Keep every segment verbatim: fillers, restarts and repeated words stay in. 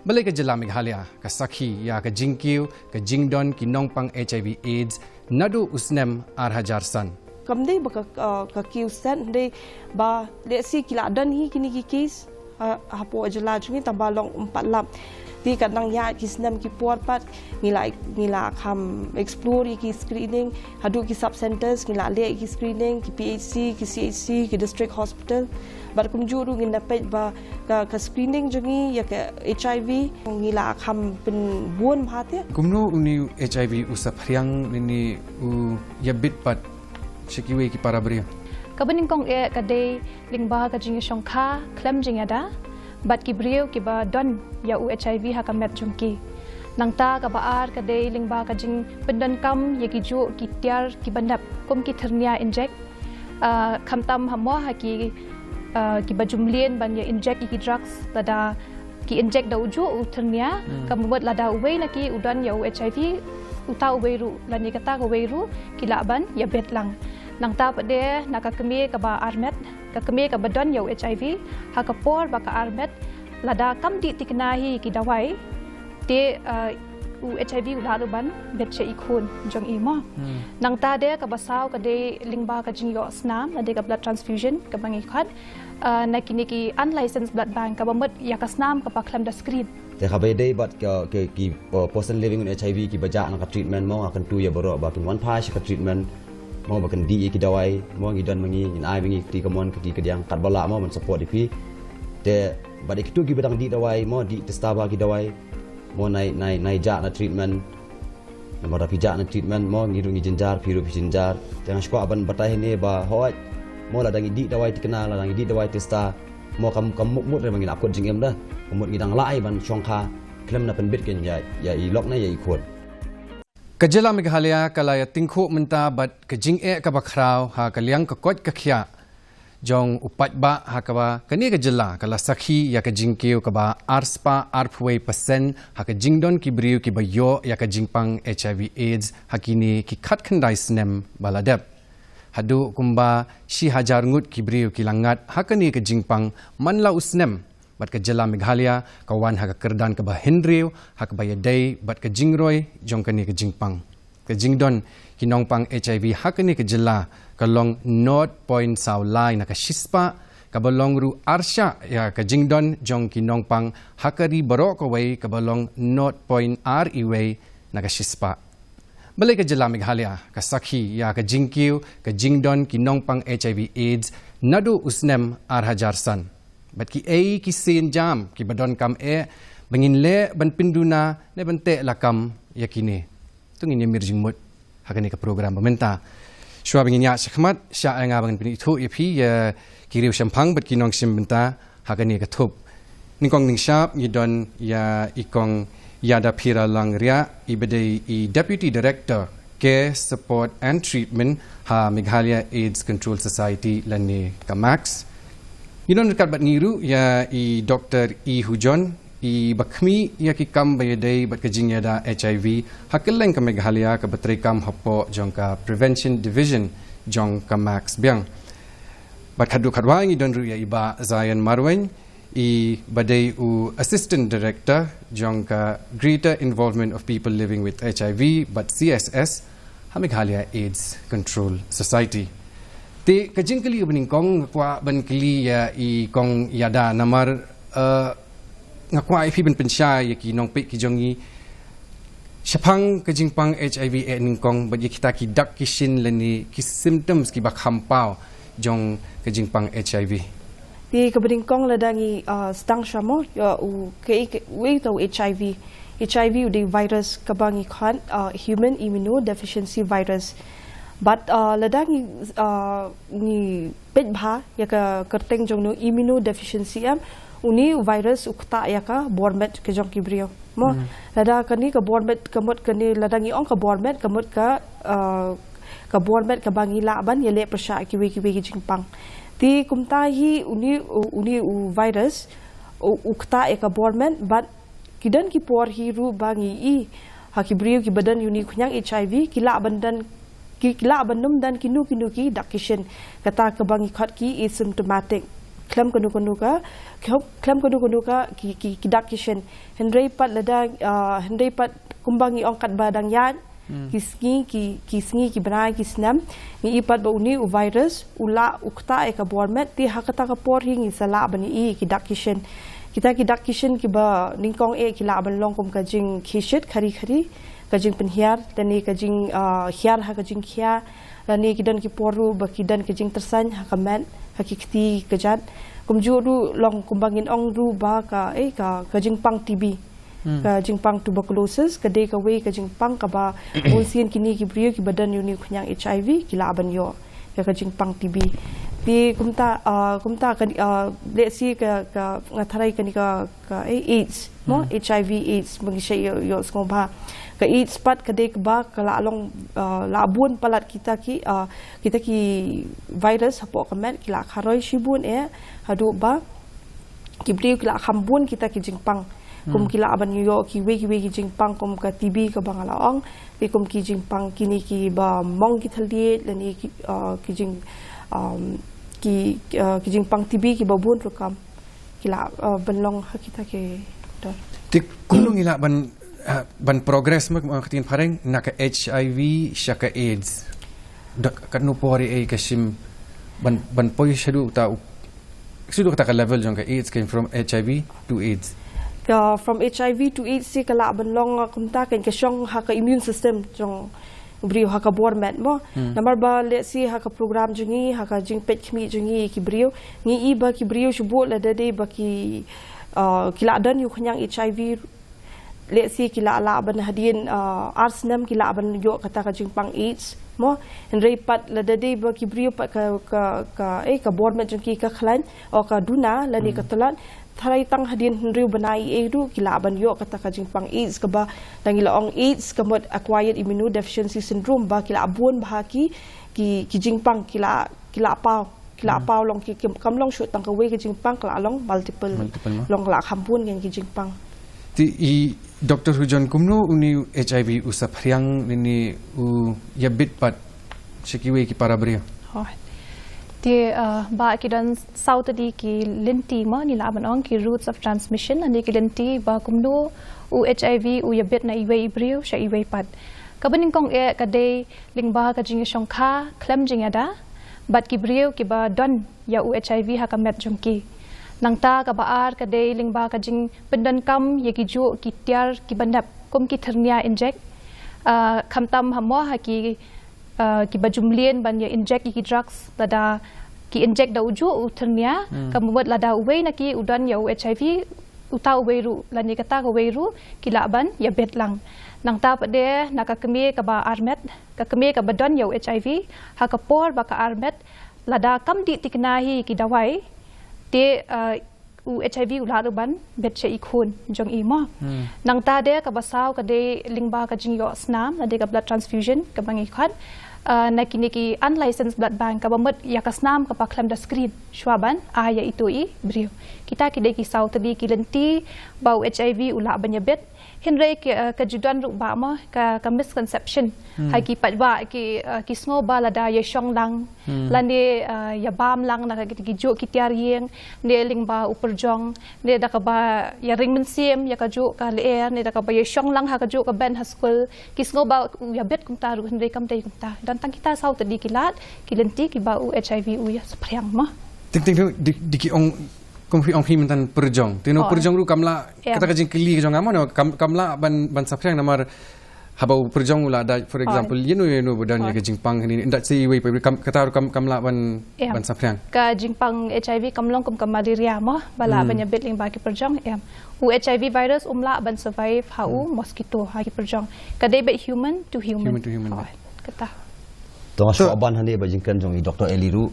Balei ka jylla Meghalaya ka sakhi ïa ka jingkiew ka jingdon ki nongpang HIV AIDS naduh u snem ar hajar san? Kam dei ba ka, ka, ka kiew set, dei ba lehse ki la don hi kine ki case ha, hapoh jylla jong ngi, tang ba long ym pat lap. Te ka nang ïaid ki snem ki por pat, ngi la, ngi la kham explore ïa ki screening, haduh ki sub centers ngi la leh ki screening, ki PHC, ki CHC, ki district hospital. Bad kumjuh ruh ngin da peit ba ka, ka screening jong ngi ïa ka HIV ngi la kham pynbun bha te. Kumno une u HIV u saphriang lane u ïabit pat sha kiwei ki para briew? Kaba nyngkong eh ka dei lyngba ka jingïashongkha khlem jingïada bad ki briew kiba don ïa u HIV ha ka met jong ki. Nangta kaba ar ka dei lyngba ka jingpyndonkam ïa ki juh ki tiar kiba nep kum ki thyrnia injek. Ah, khamtam ha mo ha ki, ah, kiba jumlien ban ïa injek ïa ki drugs, lada ki injek da u juh u thyrnia, hmm, ka mut lada uwei na ki u don ïa u HIV, uta uwei ruh lane kata kawei ruh ki lah ban ïabit lang. Nangta pat de na ka kmie kaba armet, ka kmie kaba don ïa u HIV, ha ka por ba ka armet, lada kam dih thikna hi ki dawai, te, ah, u HIV u lah ruh ban bit sha i khun jong i mo. Hmm. Nangta de kaba saw ka dei lyngba ka jingïoh snam, lane ka blood transfusion kaba ngi khot, ah, na kine ki unlicensed blood bank, kaba mut ïa ka snam kaba khlem da screen. Te kaba dei bad ka, ka, ki, uh, person living with HIV kiba jah na ka treatment mo, nga kyntu ïa baroh ba kin wan phai sha ka treatment mo, ba kin dih ïa ki dawai mo, ngi don ma ngi, ngin ai ma ngi kti kamon kti kadiang katba lah mo ban support ïa phi. Te bad ïa kitu kiba dang dih dawai mo, dih tista bha ki dawai mo, nai, nai, nai jah na treatment. Namar da phi jah na treatment mo, ngi ruh ngi jynjar, phi ruh phi jynjar. Te nga shu kwah ban batai hangne ba hooid mo, lada ngi dih dawai thikna, lada ngi dih dawai tista mo, kam, kam mut mut re ba ngin akut jingim da. Ka mut ngi dang lah hi ban shongkha khlem da pynbit kein ïa, ïa i lok ne ïa i khun. Ka jylla Meghalaya ka la ïatyngkhuh mynta bad ka jingeh kaba khraw ha ka liang ka koit ka khiah jong u paidbah, ha kaba kane ka jylla ka la sakhi ïa ka jingkiew kaba arspah arphew wei percent ha ka jingdon ki briew kiba ïoh ïa ka jingpang HIV AIDS ha kine ki khatkhyndai snem ba la dep. Haduh kumba shi hajar ngut ki briew ki la ngat ha kane ka jingpang man la u snem. Bad ka jylla Meghalaya ka wan ha ka kyrdan kaba hynriew ha kaba ïadei bad ka jingroi jong kane ka jingpang. Ka jingdon ki nongpang HIV ha kane ka jylla ka long nought point saw lai na ka shispah, kaba long ruh arshah ïa ka jingdon jong ki nongpang ha ka ri baroh kawei, kaba long nought point ar wei na ka shispah. Balei ka jylla Meghalaya ka sakhi ïa ka jingkiew ka jingdon ki nongpang HIV AIDS naduh u snem ar hajar san? Bad kiei ki sienjam kiba donkam eh ba ngin leh ban pynduna ne ban teh lakam ïa kine? To ngin ïamir jingmut ha kane ka program ba mynta. Shuwa ba ngin ïaid shakhmat, shah ïa nga ba ngan pynithuh ïa phi ïa ki riewshemphang bad ki nongshim bynta ha kane ka thup. Nyngkong nyngshap ngi don ïa i Kong Ïadaphira Langriah, iba dei i Deputy Director, Care, Support and Treatment ha Meghalaya AIDS Control Society lane ka MACS. Ngi don ryngkat bad ngi ruh ïa i Doktor E. Hujon, iba khmih ïa ki kam ba ïadei bad ka jingïada HIV ha kylleng ka Meghalaya, kaba treikam hapoh jong ka Prevention Division jong ka MACS biang. Bad khatduh khatwai ngi don ruh ïa i Bah Zion Marwein, iba dei u Assistant Director jong ka Greater Involvement of People Living with HIV bad CSS ha Meghalaya AIDS Control Society. Te ka jingkylli kaba nyngkong nga kwah ban kylli ïa i Kong Ïada namar, eh, nga kwah ïa phi ban pynshai ïa ki nongpeit ki jong ngi shaphang ka jingpang HIV eh nyngkong, bad ïa kita ki dak ki shin lane ki symptoms kiba kham paw jong ka jingpang HIV. Te kaba nyngkong lada ngi, ah, sdang sha mo, ïa u, ka, ka, uei uta u HIV. HIV u dei virus kaba ngi khot, ah, human immunodeficiency virus. Bad, ah, lada ngi, ah, ngi peit bha ïa ka kyrteng jong u immunodeficiency em, une u virus u ktah ïa ka bor met ka jong ki briew. Mo, hmm, lada kane ka bor met, ka mut kane, lada ngi ong ka bor met, ka mut ka, ah, ka bor met kaba ngi lah ban ïaleh pyrshah kiwei kiwei ki jingpang. Te kumta hi une, u, une u virus u, u ktah ïa ka bor met, bad ki don ki por hi ruh ba ngi i ha ki briew kiba don ïa une u khñiang HIV, ki lah ban don, ki, ki lah ban ym don kino kino ki dak ki shin, kata kaba ngi khot ki asymptomatic. khlem kano kano ka, khlem kano kano ka ki, ki, ki dak ki shin. Hynrei pat lada, ah, hynrei pat kumba ngi ong katba dang ïaid ki sngi, ki, ki sngi, ki bnai, ki snem, ngi i pat ba une u virus u lah u ktah ïa ka bor met, te ha kata ka por hi ngi sa lah ban i ki dak ki shin. Kita ki dak ki shin kiba nyngkong eh ki lah ban long kum ka jingkhie shit khari khari, ka jingpynhiar, lane ka jing, ah, hiar ha ka jingkhia, lane ki don ki por ruh ba ki don ka jingtyrsain ha ka met, ha ki kti ka jait. Kumjuh ruh long kumba ngin ong ruh ba ka, eh, ka, ka jingpang T B. Ka jingpang tuberculosis ka dei kawei ka jingpang kaba bun sien kine ki briew kiba don ïa une u khñiang H I V ki lah ban ïoh ïa ka jingpang T B. Te kumta, ah, kumta ka, ah, let's say ka, ka nga tharai kane ka, ka, eh, AIDS mo, H I V AIDS ba ngi shait ïoh, ïoh sngewbha. Ka AIDS pat ka dei kaba ka lah long, ah, lah bun palat kita ki, ah, kita ki virus hapoh ka met ki lah kharoi shibun eh haduh ba ki briew ki lah kham bun kita ki jingpang. Kum ki lah ban ïoh kiwei kiwei ki jingpang kum ka T B kaba nga la ong. Te kum ki jingpang kine kiba mong ki thylliej lane ki, ah, ki jing, um, ki, ah, ki jingpang T B kiba bun rukom ki lah, ah, ban long ha kita ki dor. Te kumno ngi lah ban, ah, ban progress ma, ah, ka ktien phareng na ka H I V sha ka AIDS. Da katno por ïa ka shim ban, ban poi shaduh ta u, shaduh kata ka level jong ka AIDS, ka from H I V to AIDS. Ka from H I V to AIDS te ka lah ban long, ah, kumta ka, ka shong ha ka immune system jong u briew, ha ka bor met mo. Namar ba let's say ha ka program jong ngi, ha ka jingpeit khmih jong ngi ki briew, ngi i ba ki briew shibun lada dei ba ki, ah, ki lah don ïa u khñiang H I V, let's say ki lah, lah ban hadien, ah, ar snem ki lah ban ïoh kata ka jingpang AIDS mo. Hynrei pat lada dei ba ki briew pat ka, ka, ka, eh, ka bor met jong ki ka khlaiñ, o ka duna lane ka tlot, tharai tang hadien hynriew bnai eh ruh ki lah ban ïoh kata ka jingpang AIDS kaba da ngi la ong AIDS ka mut acquired immunodeficiency syndrome, ba ki lah bun bha ki, ki, ki jingpang ki lah, ki lah paw. Ki lah paw long ki, ki, kam long shuh tang kawei ka jingpang, ka lah long multiple. Multiple mo. Long ka lah kham bun ngan ki jingpang. Te i Doctor Hujon, kumno une u H I V u saphriang lane u ïabit pat sha kiwei ki para briew? Oh. Te, ah, ba ki don saw tylli ki lynti mo, ngi lah ban ong ki routes of transmission, lane ki lynti ba kumno u H I V u ïabit na iwei i briew sha iwei pat. Kaba nyngkong eh ka dei lyngba ka jingïashongkha khlem jingïada bad ki briew kiba don ïa u H I V ha ka met jong ki. Nangta kaba ar ka dei lyngba ka jingpyndonkam ïa kijuh ki tiar kiba nep kum ki thyrnia injek. Ah, khamtam ha mo ha ki, ah, kiba jumlien ban ïa injek ïa ki drugs, lada ki injek da ujuh u thyrnia, ka mut lada uwei na ki u don ïa u H I V, uta uwei ruh lane kata kawei ruh ki lah ban ïabit lang. Nangta pat de na ka kmie kaba armet, ka kmie kaba don ïa u H I V, ha ka por ba ka armet, lada kam dih thikna hi ki dawai, te, ah, u H I V u lah ruh ban bit sha i khun jong i mo. Nangta de kaba saw ka dei lyngba ka jingïoh snam, lane ka blood transfusion kaba ngi khot, ah, na kine ki unlicensed blood bank, kaba mut ïa ka snam kaba khlem da screen shuwa ban ai ïa ito i briew. Kita ki dei ki saw tylli ki lynti ba u H I V u lah ban ïabit. Hynrei ki, eh, ka ju don ruh ba mo, ka, ka misconception. Ha ki paidbah ki, eh, ki sngew ba lada ïashong lang, lane, eh, ïabam lang na ka, ki, kijuh ki tiar ïing, ne lyngba u pyrjong, ne da kaba ïaring mynsiem ïa kajuh ka lyer, ne da kaba ïashong lang ha kajuh ka bench ha skul, ki sngew ba u ïabit kumta ruh, hynrei kam dei kumta. Don tang kita saw tylli ki lad ki lynti kiba u H I V u ïasaphriang mo. Teng teng, dei, dei ki ong, kum phi ong phi mynta pyrjong. Te no pyrjong ruh kam lah, kata ka jingkylli ka jong nga mo, no, kam, kam lah ban, ban saphriang namar haba u pyrjong u la da, for example, ïano ïano ba don ïa ka jingpang kane, nda sei iwei pa iwei, kam, kata ruh kam, kam lah ban, ban saphriang. Ka jingpang H I V kam long kum ka malaria mo, ba lah ban ïabit lyngba ki pyrjong, em. U H I V virus um lah ban survive ha u mosquito, ha ki pyrjong. Ka dei beit human to human. Human to human. Kata. To nga shu ban hangne ba jingkren jong i Doctor Eli ruh,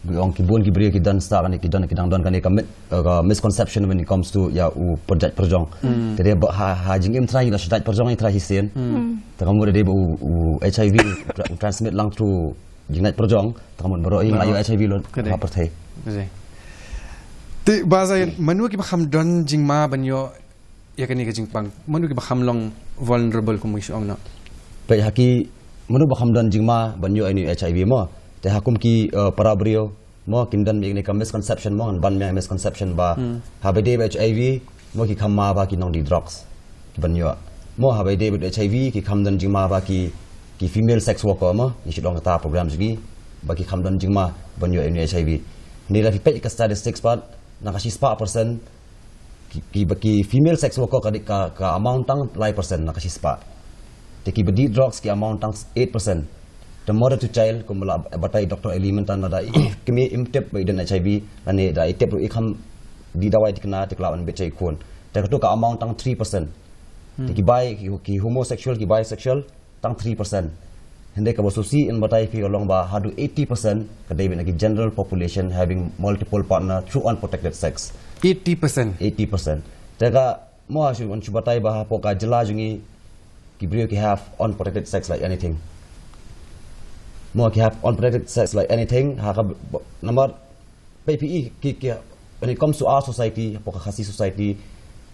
ba ong ki bun ki briew ki don sa kane, ki don, ki dang don kane ka mit, eh, ka misconception when it comes to ïa u pyrjait pyrjong. Te dei ba ha, ha jingim trai la shu jait pyrjong i trai hi sien. Te ka mut dei ba u, u H I V u tra-, u transmit lang through jingjait pyrjong, te ka mut baroh i la ïoh H I V lon ha pyrthei. Te ba Zain, mano kiba kham don jingma ban ïoh ïa kane ka jingpang, mano kiba kham long vulnerable kum ngi shu ong noh? Peit ha ki, mano ba kham don jingma ban ïoh ïa une u H I V mo. Te ha kum ki, eh, para briew, Mo kin don ïa kane ka misconception mo, ban ïa misconception ba haba dei bad HIV mo ki kham ma ba ki nongdie drugs ki ban ïoh. Mo haba dei bad HIV ki kham don jingma ba ki ki female sex worker mo, ngi shu don kata program jong ngi ba ki kham don jingma ban ïoh ïa HIV. Ni la phi peit ka statistics pat, na ka shispah percent ki, ki, ba ki female sex worker ka, ka, ka amount tang lai percent na ka shispah. Te ki ba dih drugs ki amount tang eight percent. Te mother to child, kum ba la batai Doctor Eli mynta, lada kmie im tip ba i don HIV, lane da i tip ruh i kham dih dawai, te kane te ka lah ban bit sha i khun. Te kato ka amount tang three percent. Te ki bi, ki, ki homosexual, ki bisexual, tang three percent. Hynrei kaba sngewsih yn batai phi ka long ba haduh eighty percent ka dei beit na ki general population having multiple partner through unprotected sex. Eighty percent. Eighty percent. Te ka mo ha shu, yn shu batai ba hapoh ka jylla jong ngi ki briew ki have unprotected sex like anything. Mo ki have unprotected sex like anything. Ha ka b-, b-, namar phi phi i ki, ki, when it comes to our society, hapoh ka Khasi society,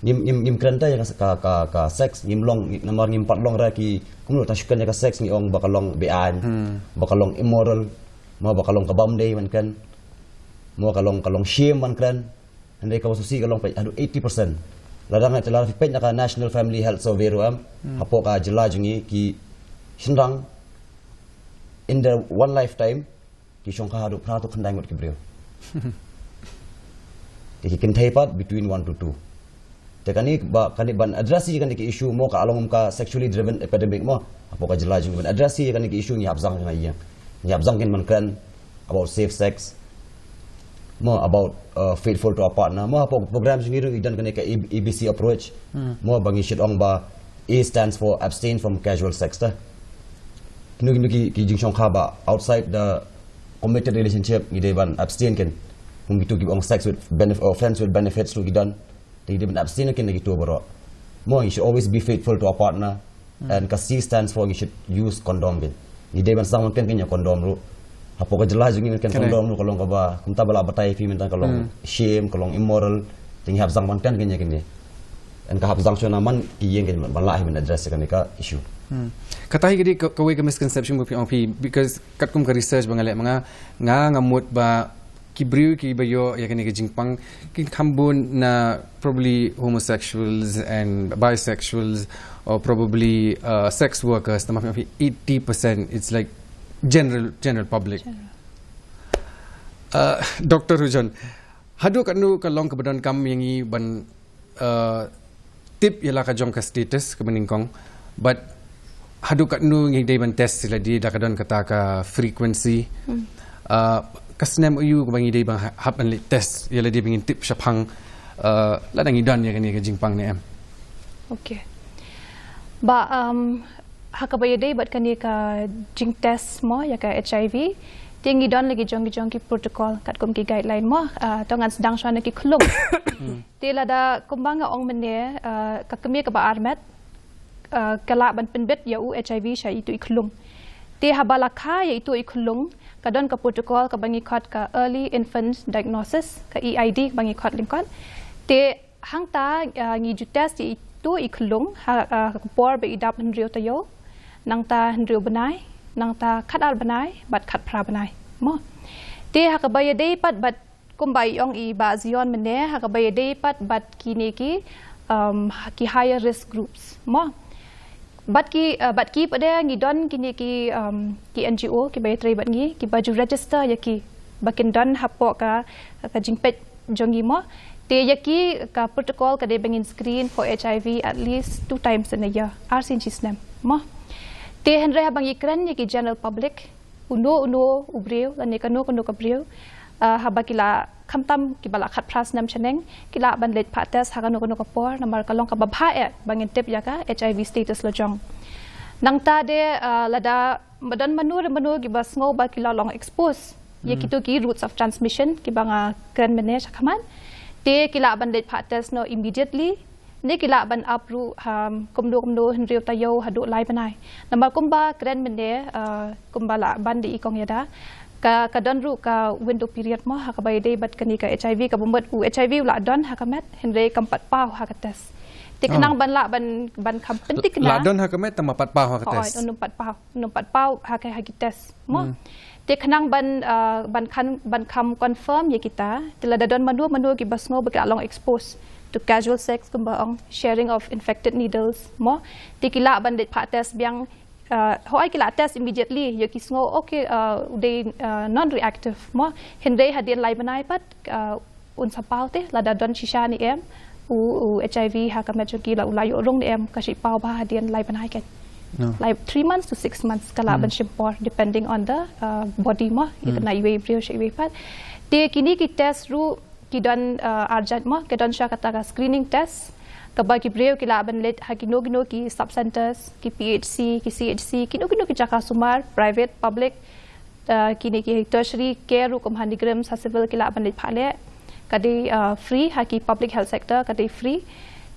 ngim, ngim, ngim kren te ïa ka, ka, ka, ka sex, ngim long, namar ngim pat long re ki, kumno ta shu kren ïa ka sex, ngi ong ba ka long be-aiñ, ba ka long immoral, mo ba ka long kaba ym dei ban kren, mo ka long, ka long shame ban kren. Hynrei kaba sngewsih ka long phi haduh eighty percent. Lada ngi, lada phi peit na ka National Family Health Survey ruh em, hapoh ka jylla jong ngi ki shynrang in their one lifetime ki shongkha haduh phra to khyndai ngut ki briew. Te ki kynthei pat between one to two. Te kane ba, kane ban address ïa kane ki issue mo, ka long ka sexually driven epidemic mo. Hapoh ka jylla jong ngi ban address ïa kane ki issue ngi hap zang na ïing. Ngi hap zang kin ban kren about safe sex. Mo about, uh, faithful to our partner. Mo hapoh program jong ngi ruh ngi don kane ka A B C approach. Mo ba ngi shait ong ba A stands for abstain from casual sex te. Kino kino ki, ki jingshongkha ba outside the committed relationship ngi dei ban abstain kin. Kum kito ki ong sex with benef-, or friends with benefits ruh ki don. Te ngi dei ban abstain kin na kito baroh. Mo, you should always be faithful to our partner. And ka C stands for you should use condom kin. Ngi dei ban sdang ban kren kin ïa condom ruh. Hapoh ka jylla jong ngi ban kren condom ruh ka long kaba, kumta ba la batai phi mynta ka long shame, ka long immoral. Te ngi hap sdang ban kren kin ïa kine. Yn ka hap sdang shuwa na man ki ïing kin ban lah hi ban address ïa kane ka issue. Kata hi ka dei ka, kawei ka misconception ba phi ong phi, because katkum ka research ba nga leh ma nga, nga, nga mut ba ki briew kiba ïoh ïa kane ka jingpang ki kham bun na probably homosexuals and bisexuals or probably, uh, sex workers, tangba eighty percent it's like general, general public. Uh, Doctor Rujon, haduh katno ka long kaba donkam ïa ngi ban uh, tip ïa la ka jong ka status kaba nyngkong, but haduh katno ngi dei ban test ïa lade, da ka don kata ka frequency. Uh, ka snem aïu kaba ngi dei ban ha-, hap ban leit test ïa lade ba ngin tip shaphang, uh, lada ngi don ïa kane ka jingpang ne em. Okay. Ba, um, ha kaba ïadei bad kane ka jingtest mo ïa ka HIV, te ngi don la ki jong ki jong ki protocol katkum ki guideline mo, uh, to ngan sdang shuwa na ki khyllung. Te lada kumba nga ong mynne, uh, ka kmie kaba armet, uh, ka lah ban pynbit ïa u HIV sha itu i khyllung. Te haba la kha ïa itu i khyllung, ka don ka protocol kaba ngi khot ka early infant diagnosis, ka E I D ba ngi khot lyngkot. Te hangta, uh, ngi ju test ïa itu i khyllung ha, uh, ka por ba i dap hynriew taïew, nangta hynriew bnai, nangta khatar bnai bad khatphra bnai mo. Te ha kaba ïadei pat bad kumba i ong i Bah Zion mynne, ha kaba ïadei pat bad kine ki, um, ki higher risk groups mo. Bad ki, uh, bad ki pat de ngi don kine ki, um, ki N G O kiba ïatrei bad ngi, kiba ju register ïa ki ba kin don hapoh ka, ka jingpeit jong ngi mo. Te ïa ki ka protocol ka dei ba ngin screen for HIV at least two times in a year, ar sien shi snem mo. Te hynrei haba ngi kren ïa ki general public, uno uno u briew lane kano kano ka briew, uh, haba ki la khamtam kiba la khatphra snem shaneng, ki lah ban leit phah test ha kano kano ka por, namar ka long kaba bha eh ba ngin tip ïa ka HIV status la jong. Nangta de, uh, lada ba don mano re mano kiba sngew ba ki la long expose ïa kito ki routes of transmission kiba nga kren mynne shakhmat, te ki lah ban leit phah test noh immediately, ne ki lah ban ap ruh, um, kumno kumno hynriew taïew haduh lai bnai. Namar kumba kren mynne, uh, kumba lah ban dei i kong ïada, ka, ka don ruh ka window period mo, ha kaba ïadei bad kane ka HIV, kaba mut u HIV u lah don ha ka met, hynrei kam pat paw ha ka test. Te khnang ban lah ban, ban kham pynthikna. La don ha ka met tang ma pat paw ha ka test. Oi, un ym pat paw, un ym pat paw ha ka, ha ki test mo. Te khnang ban, uh, ban kham, ban kham confirm ïa kita. Te lada don mano mano kiba sngew ba ki la long expose to casual sex, kumba ong sharing of infected needles mo. Te ki lah ban leit phah test biang, uh, hooid ki lah test immediately ïa ki sngew, okay, uh, u dei, uh, non reactive mo. Hynrei hadien lai bnai pat, uh, un sa paw te, lada don shisha ne em u, u H I V ha ka met jong ki, la u la ïoh rung ne em, ka shu paw bha hadien lai bnai ken. Like three months to six months ka lah ban shim por, depending on the, uh, body mo, ïa kane iwei i briew sha iwei pat. Te kine ki test ruh ki don, uh, arjat mo, ki don sha kata ka screening test kaba ki briew ki lah ban leit ha kino kino ki sub centers, ki P H C, ki C H C, kino kino ki jaka sumar, private, public, uh, kine ki tertiary care ruh kum ha NEIGRIHMS, ha civil ki lah ban leit phah leh. Ka dei, uh, free, ha ki public health sector ka dei free.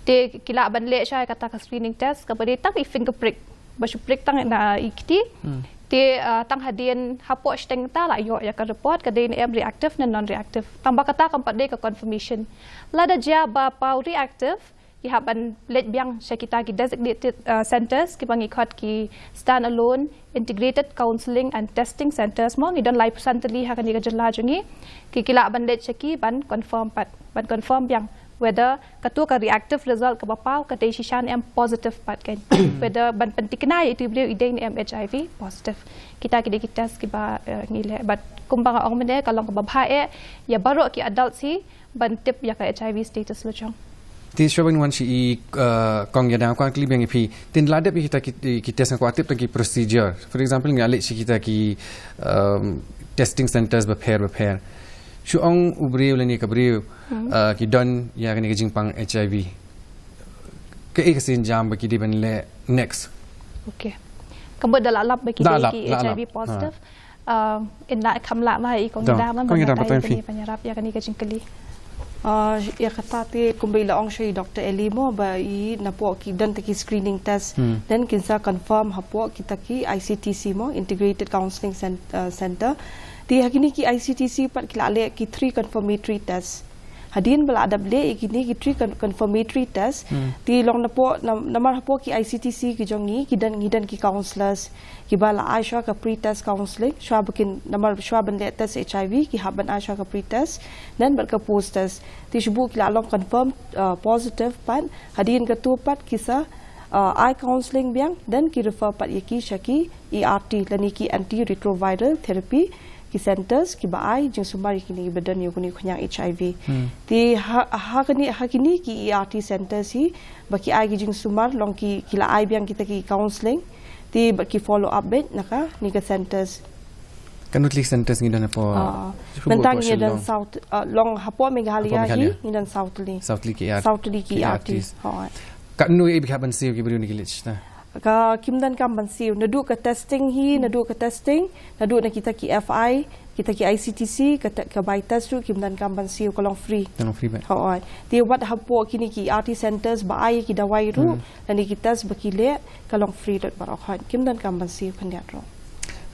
Te ki lah ban leh sha kata ka screening test kaba dei tang i finger prick, ba shu prick tang na i kti. Te, uh, tang hadien hapoh shiteng ta la ïoh ïa ka report ka dei ne em reactive ne non reactive. Tang ba kata kam pat dei ka confirmation. Lada jia ba paw reactive, ki hap ban leit biang sha kita ki designated, uh, centers, kiba ngi khot ki stand alone integrated counselling and testing centers mo. Ngi don laiphew san tylli ha kane ka jylla jong ngi. Ki, ki lah ban leit sha ki ban confirm pat, ban confirm biang whether kato ka reactive result kaba paw ka dei shisha ne em positive pat ken. Whether ban pynthikna ïa itu i briew i dei ne em H I V positive. Kita ki dei ki test kiba, uh, ngi leh, but kumba nga ong mynne, ka long kaba bha eh ïa baroh ki adults hi ban tip ïa ka H I V status la jong. Te shuwa ban wan sha i, uh, kong ïada, kwah kylli biang ïa phi. Te la dep ïa kita ki, ki test, nga kwah tip tang ki procedure. For example, nga leit sha kita ki, um, testing centers bapher bapher. Shu ong u briew lane ka briew, uh, ki don ïa kane ka jingpang H I V. Kaei ka sienjam ba ki dei ban leh next? Okay. Ka mut da la lap ba ki dei ki H I V positive. Uh, in la kham lah ma i kong ïada, ma kong ïada, ba tang phi ban ïarap ïa kane ka jingkylli. Uh, ïa kata te kumba i la ong sha i Doctor Ellie mo, ba i napoh ki don ta ki screening test, then kin sa confirm hapoh kita ki I C T C mo, Integrated Counselling Cen-, uh, Center. Te ha kine ki I C T C pat ki la leh ki three confirmatory test. Hadien ba la dep leh ïa kine ki three con-, confirmatory test, te long napoh, nam-, namar hapoh ki I C T C ki jong ngi, ki don, ngi don ki counsellors kiba la ai shuwa ka pre-test counselling, shuwa ba kin, namar shuwa ban leh test H I V, ki hap ban ai shuwa ka pre-test, then bad ka post-test. Te shu buh ki la long confirm, uh, positive pat, hadien kato pat ki sa, uh, ai counselling biang, then ki refer pat ïa ki sha ki E R T, lane ki antiretroviral therapy, ki centers kiba ai jingsumar ïa kine kiba don ïa une u khñiang H I V. Te ha, ha kine, ha kine ki E R T centers hi, ba ki ai ki jingsumar, long ki, ki la ai biang kita ki counselling. Te ba ki follow up beit na kane ka centers. Katno tylli centers ngi don hapoh? Ah, mynta ngi don saw, ah, long hapoh Meghalaya hi, ngi don saw tylli. Saw tylli ki E R T. Saw tylli ki E R T. Hooid. Katno ïa ba ki hap ban siew ki briew na ki list na? Ka kim donkam ban siew. Naduh ka testing hi, naduh ka testing, naduh na kita ki F I, kita ki I C T C, ka te-, ka bai test ruh kim donkam ban siew, ka long free. Ka long free beit. Hooid. Te wat hapoh kine ki E R T centers ba ai ki dawai ruh, lane ki test ba ki leh, ka long free lut baroh, hooid. Kim donkam ban siew khyndiat ruh.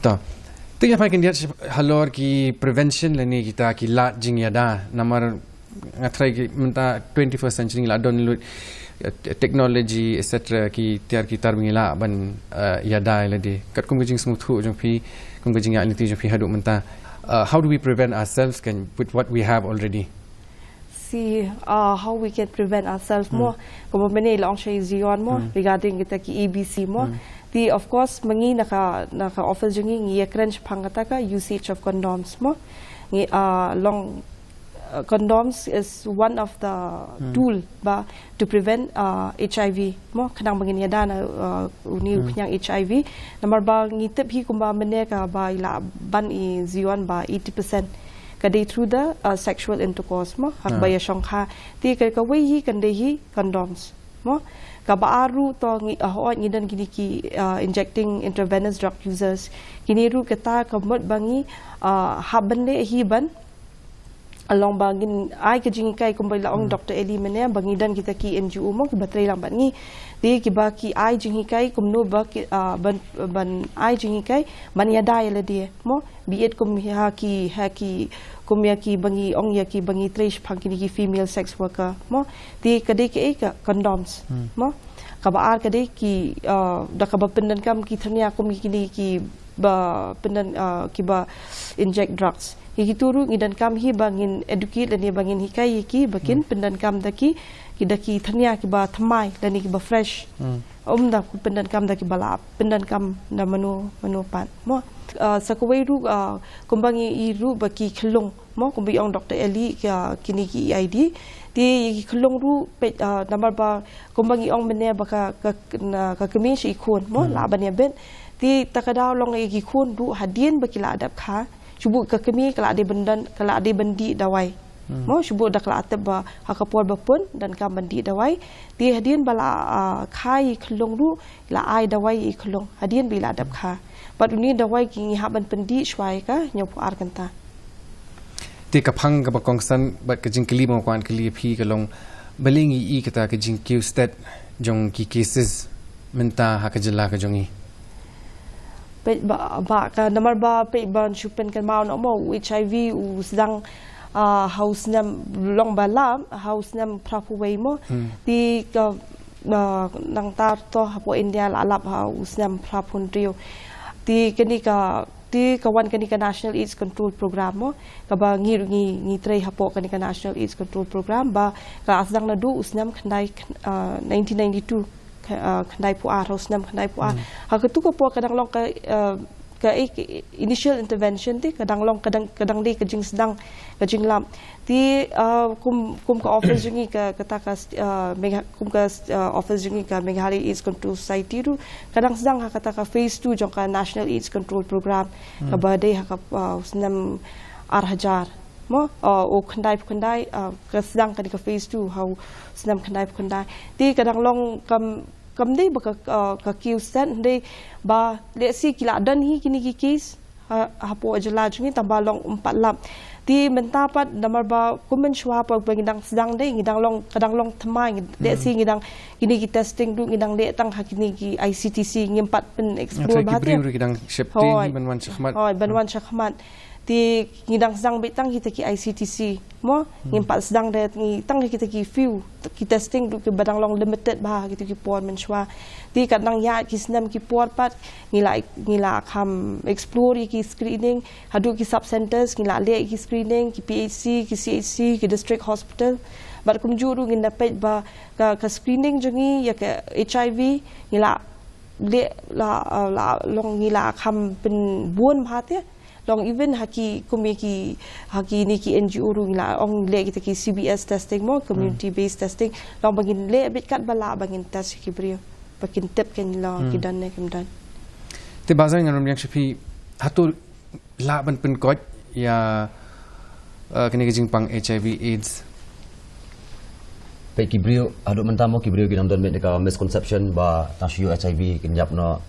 To. Te ngi phai khyndiat halor ki prevention lane kita ki lad jingïada, namar nga tharai ki mynta twenty-first century ngi la don lut, eh, te-, technology, et cetera, ki tiar ki tar ba ngi lah ban, eh, ïada ïa lade. Katkum ka jingsngewthuh jong phi, kum ka jingïaid lynti jong phi haduh mynta. Uh, how do we prevent ourselves, kan, with what we have already? See, uh, how we can prevent ourselves mo. Kumba mynne la ong sha i Zion mo, regarding kita ki A B C mo. Te of course, ma ngi na ka, na ka office jong ngi, ngi ïakren shaphang kata ka usage of condoms mo. Ngi, uh, long uh, condoms is one of the tool ba to prevent, uh, H I V mo, khnang ba ngin ïada na, uh, une u khñiang H I V. Namar ba ngi tip hi kumba mynne kaba i la ban i Zion ba eighty percent ka dei through the, uh, sexual intercourse mo, ha kaba ïashongkha. Te ka, kawei hi kan dei hi condoms mo. Kaba ar ruh to ngi, uh, hooid ngi don kine ki, uh, injecting intravenous drug users. Kine ruh kata ka mut ba ngi, uh, hap ban leh hi ban long ba ngin ai ka jinghikai kumba la ong Doctor Ellie mynne, ba ngi don kita ki N G O mo kiba trei lang bad ngi. Te kiba ki ai jinghikai kumno ba ki, ah, ban, ban ai jinghikai ban ïada ïa lade mo, be it kum ha ki, ha ki Kum ïa kiba ngi ong ïa kiba ngi trei shaphang kine ki female sex worker mo. Te ka dei kaei ka condoms mo. Kaba ar ka dei ki, uh, da kaba pyndonkam ki thyrnia kum kine kiba pyndon, uh, kiba inject drugs. Ïa kito ruh ngi donkam hi ba ngin educate lane ba ngin hikai ïa ki ba kin pyndonkam da ki, ki da ki thyrnia kiba thymmai lane kiba fresh. Ym da pyndonkam da kiba lap, pyndonkam da mano mano pat mo. Uh, sa kawei ruh, uh, kumba ngi i ruh ba ki khyllung mo, kumba i ong Doctor Ellie, ka, kine ki E I D. Te ïa ki khyllung ruh peit, uh, namar ba kumba ngi ong mynne ba ka, ka, na, ka kmie sha i khun mo, lah ban ïa bit. Te ta ka daw long ïa ki khun ruh hadien ba ki la dep kha, shu bud ka kmie ka la dei ban don, ka la dei ban dih dawai. Mo, shu bud da ka la tip ba ha ka por ba pun donkam ban dih dawai. Te hadien ba la, ah, kha ïa i khyllung ruh, la ai dawai ïa i khyllung hadien ba i la dep kha. Bad une u dawai ki ngi hap ban pyndih shuwa ïa ka hynñiewphew ar kynta. Te ka phang kaba kongsan bad ka jingkylli ba nga kwah kylli ïa phi ka long, balei ngi i kata ka jingkiew stet jong ki cases mynta ha ka jylla ka jong ngi? Peit ba, ba ka namar ba peit ban shu pynkynmaw noh mo, u H I V u sdang, ah, ha u snem, long ba la ha u snem phra phew wei mo. Te ka, ah, nangta to hapoh India la lap ha u snem phra phew hynriew. Te kane ka, te ka wan kane ka National AIDS Control Program mo, kaba ngi ruh ngi, ngi trei hapoh kane ka National AIDS Control Program ba ka la sdang naduh u snem khyndai, ah, nineteen ninety-two, kh-, ah, khyndai phew ar, ha u snem khyndai phew ar. Ha katu ka por ka dang long ka, ah, ka, eh, ka initial intervention te ka dang long, ka dang, ka dang dei ka jingsdang, ka jinglap. Te, ah, kum, kum ka office jong ngi ka, kata ka, ah, Megha-, kum ka, ah, office jong ngi ka Meghalaya AIDS Control Society ruh ka dang sdang ha kata ka phase two jong ka National AIDS Control Program, kaba dei ha ka, ah, snem ar hajar mo, ah, u khyndai phew khyndai, ah, ka sdang kane ka phase two ha u snem khyndai phew khyndai. Te ka dang long kam, kam dei ba ka, ah, ka kiew stet, hynrei ba lehse ki la don hi kine ki case ha, hapoh jylla jong ngi tang ba long ym pat lap. Te mynta pat namar ba kum mynshuwa pat ba ngi dang sdang dei, ngi dang long, ka dang long thymmai, ngi, lehse ngi dang, kine ki testing ruh ngi dang leh tang ha kine ki I C T C, ngim pat pyn explore bha te. Ki briew ruh ki dang sheptieng hi ban wan shakhmat. Hooid, ban wan shakhmat. Te ngi dang sdang beit tang kita ki I C T C mo, ngim pat sdang de ngi tang kita ki few, ki testing ruh kiba dang long limited bha kita ki por mynshuwa. Te kat nang ïa ki snem ki por pat ngi la, ngi la kham explore ïa ki screening haduh ki sub centers, ngi la leh ïa ki screening, ki P H C, ki C H C, ki district hospital. Bad kumjuh ruh ngin da peit ba ka, ka screening jong ngi ïa ka H I V ngi la leh, la, la long ngi la kham pynbun bha te. Long even ha ki, kum ïa ki, ha kine ki N G O ruh ngi la ong leh kita ki C B S testing mo, community based testing. Long ba ngin leh beit kat ba lah ba ngin test ïa ki briew ba kin tip kein long ki don ne kim don. Te Bazar, ngan ym ïeng sha phi, hato lah ban pynkoit ïa, eh, kane ka jingpang H I V AIDS? Peit ki briew, haduh mynta mo ki briew ki dang don beit da ka misconception ba tang shu ïoh H I V kin ïap noh.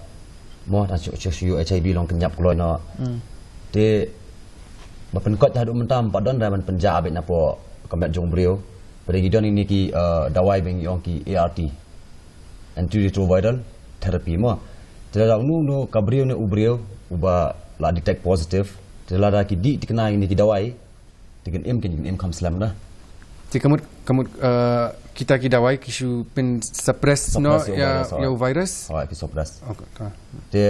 Mo tang shu, shu, shu ïoh H I V long kin ïap kloi noh. Te ba pynkoit haduh mynta ym pat don re ban pynjah beit na pdeng ka met jong briew. Peit ki don kine ki, eh, dawai ba ngi ong ki A R T, antiretroviral therapy mo. Te lada uno uno ka briew ne u briew uba la detect positive, te lada ki dih thikna ïa kine ki dawai, te kin im, kin im kham slem da. Te ka mut, ka mut, eh, kita ki dawai ki shu pynsuppress noh ïa u virus. Hooid, ki suppress. Te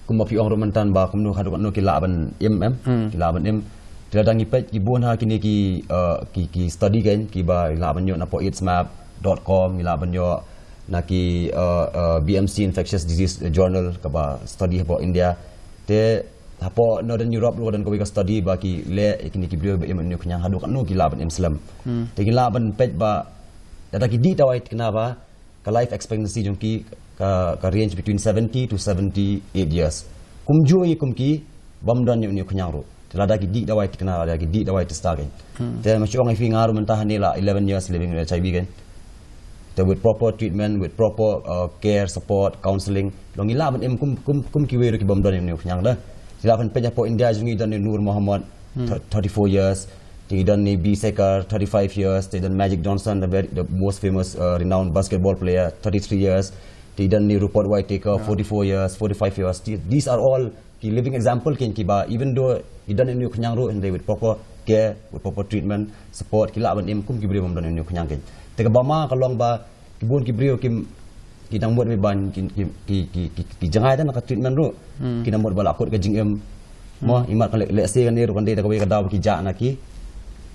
kumba phi ong ruh mynta ba kumno haduh katno ki lah ban im, em? Ki lah ban im. Te lada ngi peit ki bun ha kine ki, eh, ki, ki study kein kiba ngi lah ban ïoh na pdeng aids map dot com, ngi lah ban ïoh na ki, eh, eh, B M C Infectious Disease Journal kaba study hapoh India. Te hapoh Northern Europe ruh ka don kawei ka study ba ki leh ïa kine ki briew ba im une u khñiang haduh katno ki lah ban im slem. Te ki lah ban peit ba lada ki dih dawai thikna ba ka life expectancy jong ki ka, ka range between seventy to seventy-eight years. Kumjuh ngi kum ki bym don ïa une u khñiang ruh. Te lada ki dih dawai thikna, lada ki dih dawai test kein. Te ma shu ong ïa phi nga ruh mynta hangne la eleven years living with H I V kein. Te with proper treatment, with proper, uh, care, support, counseling, long ngi lah ban im kum, kum, kum kiwei ruh ki bym don ïa une u khñiang da. Te lada phin peit hapoh India jong ngi don ïa u Noor Mohammed, thir-, thirty-four years. Te don ïa u B Sekar, thirty-five years. Te don Magic Johnson, the very, the most famous, uh, renowned basketball player, thirty-three years. Te don ïa u Rupert Whitaker, forty-four years, forty-five years. Te, these are all ki living example kein kiba even though ki don ïa une u khñiang ruh hynrei with proper care, with proper treatment, support, ki lah ban im kum ki briew bym don ïa une u khñiang kein. Te kaba ma ka long ba ki bun ki briew kim, ki dang mut ban ki, ki, ki, ki, ki, ki jngai da na ka treatment ruh. Hmm. Ki dang mut ba la kut ka jingim. Hmm. Mo, imat ka le, lehse kane ruh kan dei da kawei ka daw ba ki jah na ki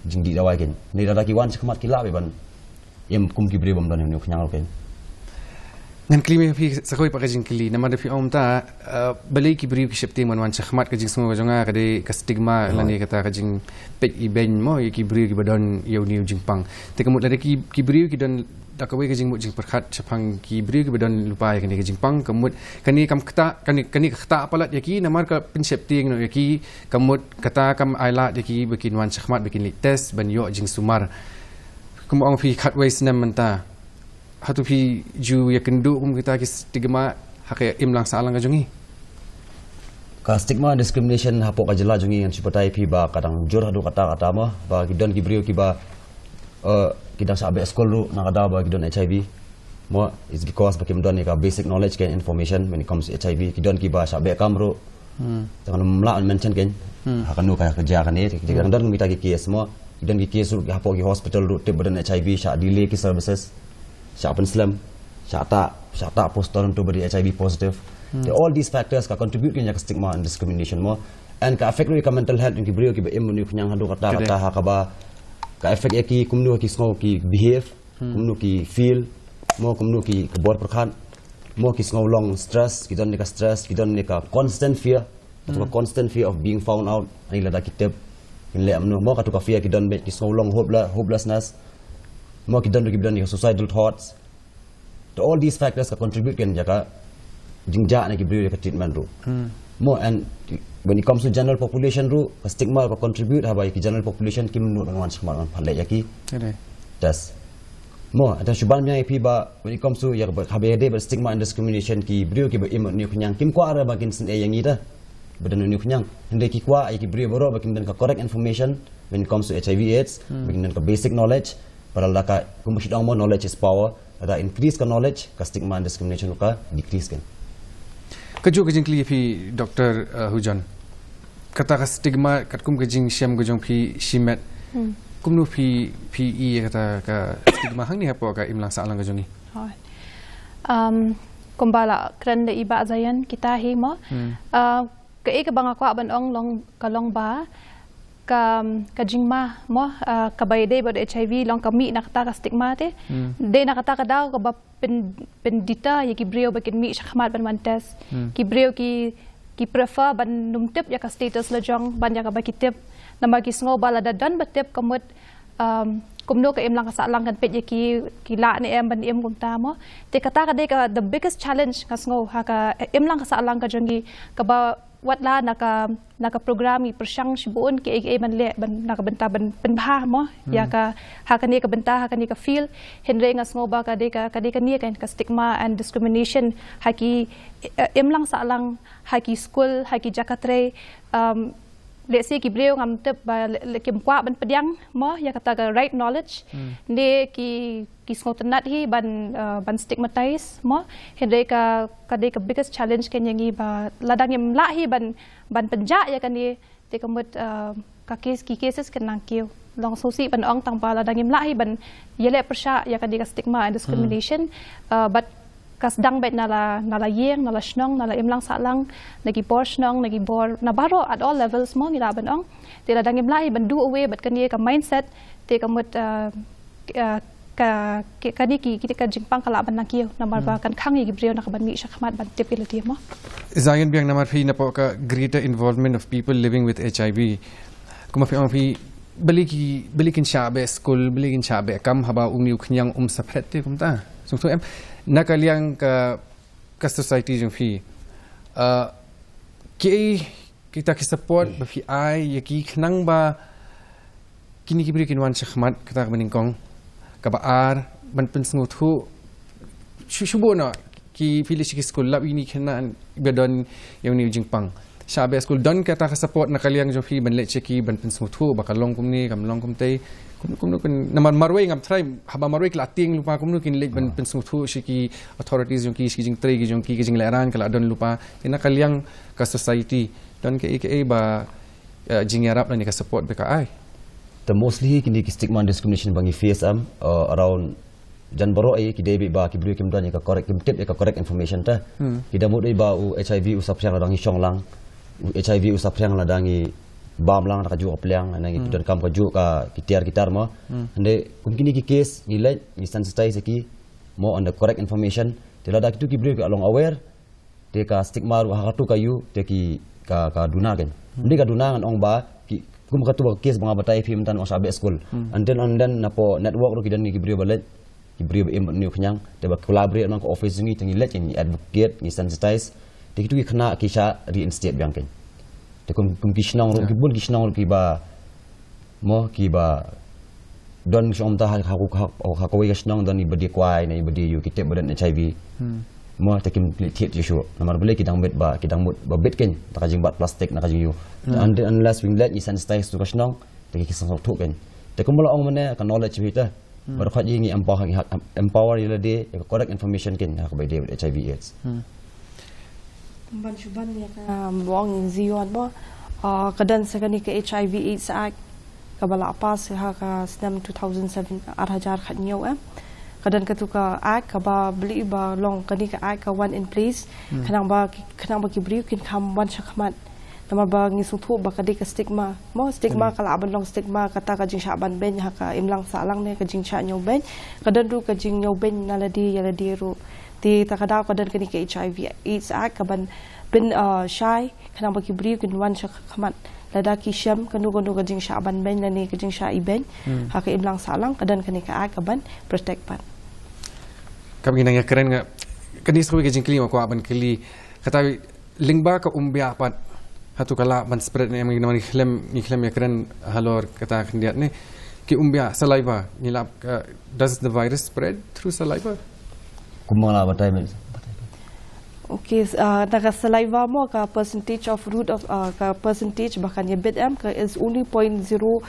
jingdih dawai kein. Hynrei lada ki wan shakhmat ki lah ban im kum ki briew bym don ïa une u khñiang ruh kein. Ngan kylli ma phi sa kawei pat ka jingkylli, namar da phi ong mynta, uh, balei ki briew ki sheptieng ban wan shakhmat, ka jingsngew ka jong nga ka dei ka stigma, lane kata ka jingpeit ibeiñ mo ïa ki briew kiba don ïa une u jingpang. Te ka mut lada ki, ki briew ki don da kawei ka jingmut jingpyrkhat shaphang ki briew kiba don lypa ïa kane ka jingpang, ka mut kane kam ktah, kane, kane ka ktah palat ïa ki namar ka pynsheptieng noh ïa ki, ka mut kata kam ailad ïa ki ba kin wan shakhmat, ba kin leit test ban ïoh jingsumar. Kumba ong phi khatwei snem mynta. Hato phi ju ïakynduh kum kita ki stigma ha ka imlang sahlang ka jong ngi? Ka stigma and discrimination hapoh ka jylla jong ngi, ngan shu batai phi ba ka dang jur haduh katta katta mo, ba ki don ki briew kiba, eh, ki dang shah beh skul ruh na ka daw ba ki don H I V. Mo, it's because ba kim don ïa ka basic knowledge kein, information when it comes to H I V. Ki don kiba shah beh kam ruh. Hmm. Te ngan ym lah mention kein. Hmm. Ha kano ka jia kane, ki dang don kita ki case mo. Ki don ki case ruh hapoh ki hospital ruh, tip ba don H I V, shah delay ki services. Shah pynslem, shah tah, shah tah poster hangto ba dei H I V positive. Hmm. Te all these factors ka contribute kein ïa ka stigma and discrimination mo. And ka affect ruh ïa ka mental health jong ki briew kiba im une u khñiang haduh katta katta, ha kaba ka affect ïa ki kumno ki sngew ki behave, hmm, kumno ki feel, mo kumno ki bor pyrkhat, mo ki sngew long stress, ki don ïa ka stress, ki don ïa ka constant fear. Katu ka, hmm, constant fear of being found out, ani lada ki tip, kin leh kumno, mo katu ka fear ki don beit, ki sngew long hopeless, hopelessness. Mo ki don ruh kiba don ïa ka suicidal thoughts. To all these factors ka contribute kein ïa ka jingjah na ki briew ïa ka treatment ruh. Hmm. Mo, and when it comes to general population ruh, ka stigma ka contribute haba ïa ki general population kim nud ban wan shakhmat ban pynleit ïa ki test. Mo, ata shu ban biang ïa phi ba when it comes to ïa ka, haba ïadei bad stigma and discrimination, ki briew kiba im une u khñiang kim kwah re ba kin sngewthuh ïa ngi da ba don une u khñiang. Hynrei ki kwah ïa ki briew baroh ba kin don ka correct information when it comes to H I V AIDS, hmm, ba kin don ka basic knowledge. Ba lada ka, kumba shi ong mo, knowledge is power. Lada increase ka knowledge, ka stigma and discrimination ruh ka decrease kein. Kajuh ka jingkylli ïa phi, Doctor, uh, Hujon. Kata ka stigma, katkum ka jingshem ka jong phi shimet. Hmm. Kumno phi, phi ïohi ïa kata ka stigma hangne hapoh ka imlang sahlang ka jong ngi? Oh. Um, kumba la kren da i Bah Zayan, kita hi mo. Hmm. Uh, kaei kaba nga kwah ban ong long, ka long ba ka, ka jingma mo, uh, kaba ïadei bad H I V long ka mih na kata ka stigma te. Hmm. Dei na kata ka daw kaba pyn, pyndeter ïa ki briew ba kin mih shakhmat ban wan test. Hmm. Ki briew ki, ki prefer ban ym tip ïa ka status la jong ban ïa kaba ki tip. Namar ki sngew ba lada don ba tip ka mut, um, kumno ka imlang ka sahlang kan peit ïa ki, ki lah ne em ban im kumta mo. Te kata ka dei ka the biggest challenge nga sngew ha ka imlang ka sahlang ka jong ngi, kaba wat la na ka, na ka program ngi pyrshang shibun kiei kiei ban leh, ban, na ka bynta ban pynbha mo ïa ka, ha kane ka bynta, ha kane ka field. Hynrei nga sngew ba ka dei ka, ka dei kane ka, ka stigma and discrimination ha ki, eh, imlang sahlang, ha ki skul, ha ki jaka trei. Um, lehse ki briew ngam tip ba leh, leh kim kwah ban pdiang mo ïa kata ka right knowledge. Hmm. Ne ki, ki sngewtynnat hi ban, uh, ban stigmatize mo. Hynrei ka, ka dei ka biggest challenge kein ïa ngi ba lada ngim lah hi ban, ban pynjah ïa kane, te ka mut, uh, ka case, ki cases kin nang kiew. Long sngewsih ban ong tang ba lada ngim lah hi ban ïaleh pyrshah ïa kane ka stigma and discrimination. Hmm. Uh, but ka sdang beit na la, na la ïing, na la shnong, na la imlang sahlang, na ki bor shnong, na ki bor, na baroh at all levels mo ngi lah ban ong. Te lada ngim lah hi ban do away bad kane ka mindset, te ka mut, uh, uh, ka, ka, kane ki, ki, ka jingpang ka lah ban nang kiew, namar ba kan khang ïa ki briew na ka ban mih shakhmat ban tip ïa lade mo. Zayan biang namar phi napoh ka greater involvement of people living with H I V. Kumba phi ong phi, balei ki, balei kin shah beh skul, balei kin shah beh kam haba une u khñiang um sa phret te kumta. Sngewthuh em, na ka liang ka, ka society jong phi. Uh, kiei kita ki support ba phi ai ïa ki khnang ba kine ki briew kin wan shakhmat, kata kaba nyngkong. Kaba ar, ban pynsngewthuh shu, shu bun noh ki, phi leit sha ki skul, lap ïa kine ki khynnah ba don ïa une u jingpang. Shah beh skul don kata ka support na ka liang jong phi ban leit sha ki ban pynsngewthuh ba ka long kumne kam long kumtei. Kum kum kum namar marwei ngam trai haba marwei ki la tieng lypa kumno kin leit ban pynsngewthuh sha ki authorities jong ki sha ki jingtrei ki jong ki ki jinglehrain ka la don lypa. Te na ka liang ka society don kaei kaei ba eh, jingïarap lane ka support ba ka ai. Te mostly kine ki stigma and discrimination ba ngi face am uh, around jan baroh ei ki dei beit ba ki briew kim don ïa ka correct kim tip ïa ka correct information te. Ki da mut ei ba u H I V u saphriang la dang i shong lang. U H I V u saphriang la dang i bam lang da ka juh ka pliang na ngi ki don kam ka juh ka ki tiar ki tar mo. Hynrei kum kine ki case ngi leit ngi sensitize ïa ki mo on the correct information. Te lada kitu ki briew ki long aware te ka stigma ruh ha katu ka ïu te ki ka ka duna ken. Ndi ka duna ngan ong ba ki kum katu ka case ba nga batai phi mynta ong sha beh skul. And then and then napo network ruh ki don ki briew ba leit ki briew ba im new khñiang te ba collaborate nang ka office ngi te ngi leit ngi advocate ngi sensitize te kitu ki khynnah ki sha reinstate biang ken. Te kum kum ki shnong ruh ki bun ki shnong ruh ki ba mo ki ba don shong ta ha ha ha kawei ka shnong don i ba die kwai ne i ba die ïu ki tip ba don H I V. Mo te kim pli thied ïa shu namar bele ki dang bet ba ki dang mut ba bet ken ta ka jingbat plastik na ka jingïu. And unless wing let i sensitize tu ka shnong te ki sngewthuh ken. Te kum ba la ong mane ka knowledge wi ta. Ba khot ïa ngi empower ïa lade ïa ka correct information ken ha ka ba ïadei bad H I V AIDS. Ban shu ban ïa ka bong in Zion bo. Ah, ka don sa kane ka H I V AIDS Act ka ba la pass ha ka snem two thousand seven ar hajar khat hynñiew em. Ka don katu ka act ka ba bli ba long kane ka act ka wan in place. Khnang ba ki- khnang ba ki briew kin kham wan shakhmat. Namar ba ngi sngewthuh ba ka dei ka stigma. Mo stigma ka la ban long stigma kata ka jingshah ban beiñ ha ka imlang sahlang ne ka jingshah ñiew beiñ. Ka don ruh ka jingñiew beiñ na lade ïa lade ruh. Te ta ka daw ka don kane ka H I V AIDS Act ka ban pyn uh, shai khnang ba ki briew kin wan shakhmat. Lada ki shem kano kano ka jingshah ban beiñ lane ka jingshah i beiñ. Ha ka imlang sahlang ka don kane ka act ka ban protect pat. Kam ngi nang ïa kren nga kani sa ka jingkylli ma kwah ban kylli kata lyngba ka umbiah pat hatu ka lah ban spread ne ngi ngi khlem ngi khlem ïa kren halor kata khyndiat ne ki umbiah saliva ngi lah uh, does the virus spread through saliva? Kumba la batai men. Okay, uh, na ka saliva mo ka percentage of route of uh, ka percentage ba kan ïa bit em ka is only point zero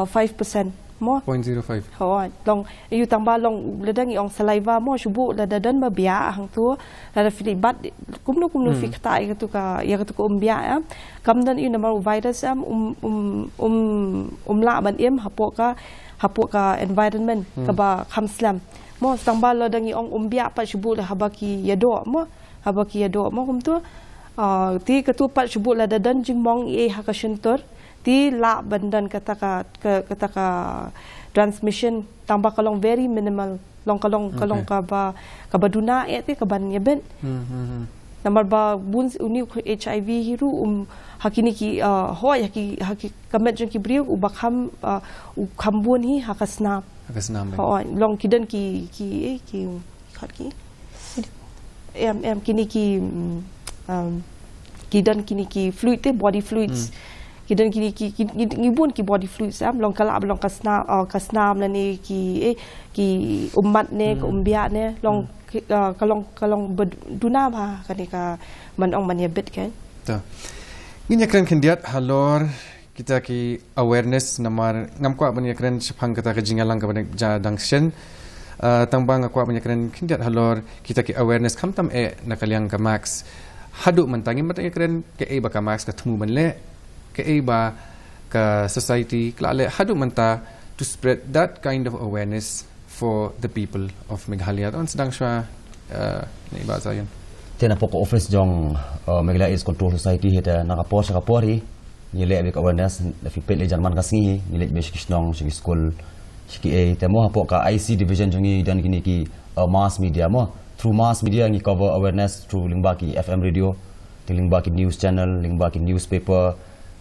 five percent mo. Point zero five. Ho long ïu tang ba long lada ngi ong saliva mo shu bu lada don ba biah hangtu lada phi bat kumno kumno phi kata ïa katu ka ïa katu ka umbiah em. Kam don ïu namar u virus em um um um um lah ban im hapoh ka hapoh ka environment ka ba kham slem. Mo tang ba lada ngi ong umbiah pat shu bu haba ki ïadoh mo haba ki ïadoh mo kumtu. Ah, te katu pat shu bu lada don jingmong ei ha ka shyntur te lah ban don kata ka kata ka transmission tang ba ka long very minimal long ka long ka long ka ba ka ba duna eh te ka ban ïa bit. Namar ba bun uni HIV hi ruh um ha kini ki hoi ha ki ha ki ka met jong ki briew u ba kham u kham bun hi ha ka snam. Ha ka snam. Hoi long ki don ki ki eh ki khot ki em em kini ki um, ki don kini ki fluid te body fluids. Ki don kini ki ki ngi bun ki body fluids em long ka lah long ka snam ka snam lane ki eh ki ummat ne ka umbiah ne long ka long ka long duna ba kane ka man ong man ïa bit kan. Ta ngin ïa kren khyndiat halor kita ki awareness namar ngam kwah ban ïa kren shaphang kata ka jingïalang kaba ja dang shen. Tang ba nga kwah ban ïa kren khyndiat halor kita ki awareness khamtam eh na ka liang ka mask. Haduh mynta ngim mynta ïa kren kaei ba ka mask ka thmu ban leh kaei ba ka society ka la leh haduh mynta to spread that kind of awareness for the people of Meghalaya. Don sdang shwa ni ba Zion. Te na pok office jong Meghalaya AIDS Control Society hi te na ka por sha ka por hi ngi leh bik awareness da phi peit leh jan man ka sngi hi ngi leh bik shi ki shnong shi ki school shi ki ei te mo ha pok ka IC division jong ngi don kini ki mass media mo through mass media ngi cover awareness through lyngba ki FM radio te lyngba ki news channel lyngba ki newspaper